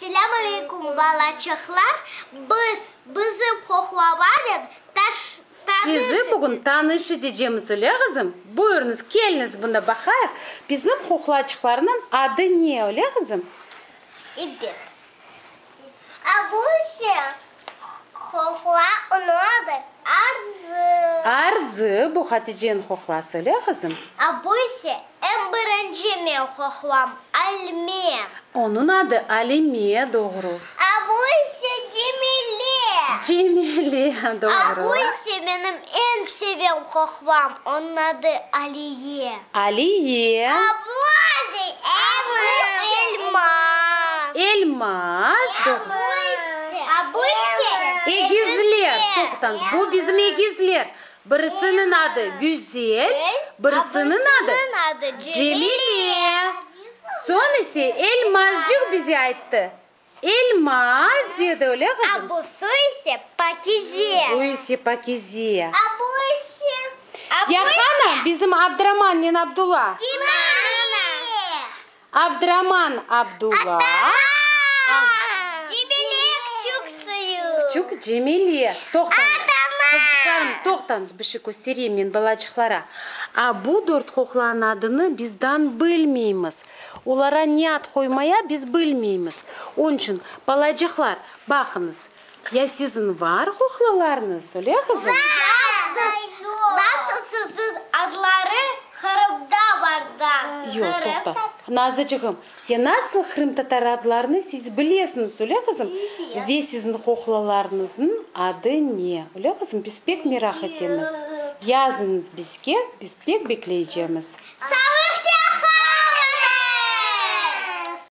Selâm aleyküm, balaçıqlar! Biz, bizim qoqlamanen taş, tanış. Sizi bugün tanış etecemiz, öyle qızım? Buyurıñız, keliñiz, bunda baqayıq, bizim qoqlaçıqlarnıñ adı ne, öyle qızım? Ebet. A bu ise qoqla, onıñ adı Arzı. Arzı, bu Haticeniñ qoqlası, öyle qızım? A bu ise eñ birinci men qoqlam, Alime. Onıñ adı Alime, doğru. A bu ise Cemile. Cemile, doğru. A bu ise menim eñ sevem qoqlam, onıñ adı Aliye. Aliye. A bu adı Elmaz. Elmaz, doğru. A bu ise Egizler, toqtañız, bu bizim egizler. Birisiniñ adı Güzel, birisiniñ adı Cemile. Soñ ise Elmazcıq bize ayttı. Elmaz, dedi, öyle qızım? A busı ise Pakize. Bu ise Pakize. A bu ise, a bu Ya ise. qana, bizim Abdramannen Abdulla? Dimana. Abdraman, Abdulla. Cemile küçük suyu. Küçük Cemile. Toqtañız, qızçıqlarım, toqtañız, bir şey köstereyim men balaçıqlara. A bu dört qoqlanıñ adını bizdan bilmeymiz. Olara ne ad qoymaya biz bilmeymiz. Onıñ içün, balacıqlar, baqıñız, ya siziñ var qoqlalarıñız, öyle qızım? Nasıl siziñ adları Qırımda bar da? Yoq, toqta, Nazıcığım, ya nasıl qırımtatar adlarını siz bilesiñiz, öyle qızım? Ve siziñ qoqlalarıñıznıñ adı ne, öyle qızım? Biz pek meraq etemiz. Yazıñız bizge, biz pek bekleycemiz. Sağ.